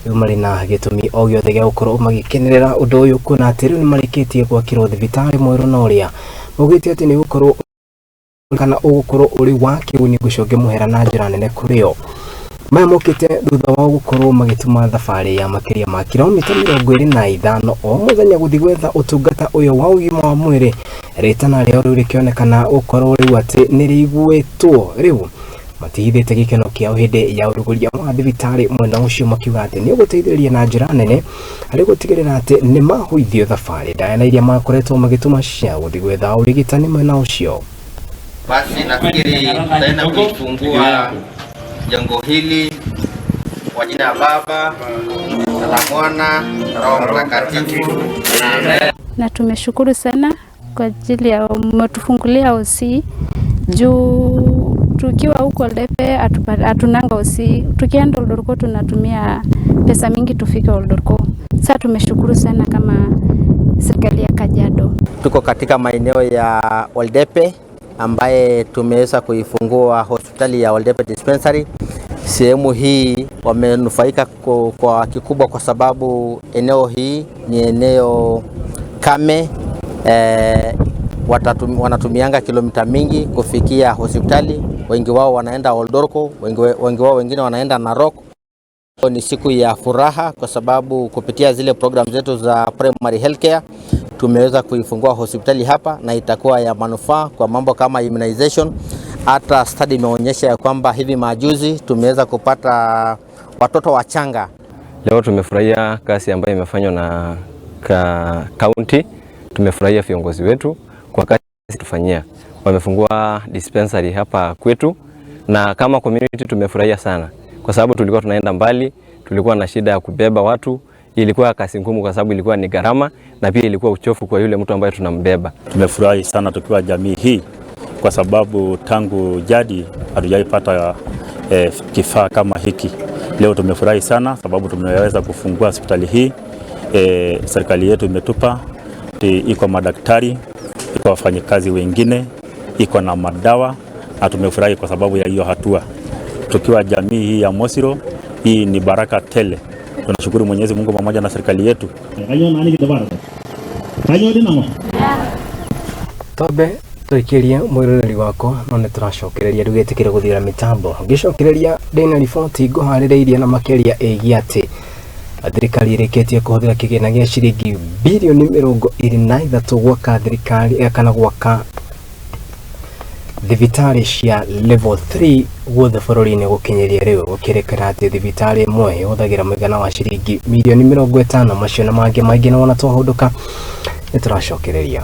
Rĩu marĩ na gĩtũmi o gĩothe gĩa gũkorwo magĩkenerera ũndũ ũyũ, kuona atĩ rĩu nĩ marĩkĩtie gwakĩrwo thibitarĩ mwerũ, na ũrĩa maugĩte atĩ nĩ ũgũkorwo kana ũgũkorwo ũrĩ wa kĩguni gũcokia mũhera na njĩra nene kũrĩ o. Maya mokĩte thutha wao gũkorwo magĩtuma thabarĩ ya makĩria ma kilomita 25 o mũthenya gũthiĩ gwetha ũtungata ũyũ wa ũgima wa mwĩrĩ. Rĩtana rĩao rĩu rĩkĩonekana gũkorwo rĩu atĩ nĩ rĩiguĩtwo. Rĩu matihithĩte gĩkeno kĩao hĩndĩ ya ũrugũria wa thibitarĩ mwena ũcio, makiuga atĩ nĩ ũgũteithĩrĩria na njĩra nene harĩ gũtigĩrĩra atĩ nĩ mahũithio thabarĩ ndaya na iria makoretwo magĩtũma cia gũthiĩ gwetha ũrigitani mwena ũcio. Basi nafikiri tutaenda kuifungua jengo hili kwa jina ya Baba na la Mwana na Roho Mtakatifu. Amen. Na tumeshukuru sana kwa ajili ya umetufungulia hosi, juu tukiwa huko Oldepe hatunanga hosi. Tukienda Oldorko tunatumia pesa mingi tufike Oldorko. Sasa tumeshukuru sana kama serikali ya Kajiado. Tuko katika maeneo ya Oldepe ambaye tumeweza kuifungua hospitali ya Oldepe Dispensary. Sehemu hii wamenufaika kwa kikubwa kwa sababu eneo hii ni eneo kame, wanatumianga kilomita mingi kufikia hospitali. Wengi wao wanaenda Oldorko, wengi wao wengine wanaenda Narok. Ni siku ya furaha kwa sababu kupitia zile program zetu za primary healthcare tumeweza kuifungua hospitali hapa na itakuwa ya manufaa kwa mambo kama immunization. Hata study imeonyesha ya kwamba hivi majuzi tumeweza kupata watoto wachanga. Leo tumefurahia kazi ambayo imefanywa na county. Tumefurahia viongozi wetu kwa kazi tufanyia. Wamefungua dispensary hapa kwetu, na kama community tumefurahia sana kwa sababu tulikuwa tunaenda mbali, tulikuwa na shida ya kubeba watu, ilikuwa kazi ngumu kwa sababu ilikuwa ni gharama na pia ilikuwa uchofu kwa yule mtu ambaye tunambeba. Tumefurahi sana tukiwa jamii hii kwa sababu tangu jadi hatujaipata kifaa kama hiki. Leo tumefurahi sana sababu tumeweza kufungua hospitali hii. Serikali yetu imetupa, iko madaktari, iko wafanyikazi wengine, iko na madawa na tumefurahi kwa sababu ya hiyo hatua. Tukiwa jamii hii ya Mosiro, hii ni baraka tele. Tunashukuru Mwenyezi Mungu pamoja na serikali yetu. Twambe tũikĩrie mwĩroreri wakwa, no nĩ tũracokereria, ndũgetĩkĩre gũthiĩra mĩtambo. Ngĩcokereria ndĩna riboti ngũharĩrĩirie na makĩria ĩgiĩ atĩ thirikari ĩrĩkĩtie kũhũthĩra kĩgĩna gĩa ciringi birioni 23 gwaka thirikari kana gwaka thibitarĩ cia level 3 guothe bũrũri-inĩ. Gũkinyĩria rĩu gũkĩrĩkĩra atĩ thibitarĩ ĩmwe ĩhũthagĩra mũigana wa ciringi mirioni 50. Macio na mangĩ maingĩ, na wona twahũndũka nĩ tũracokereria.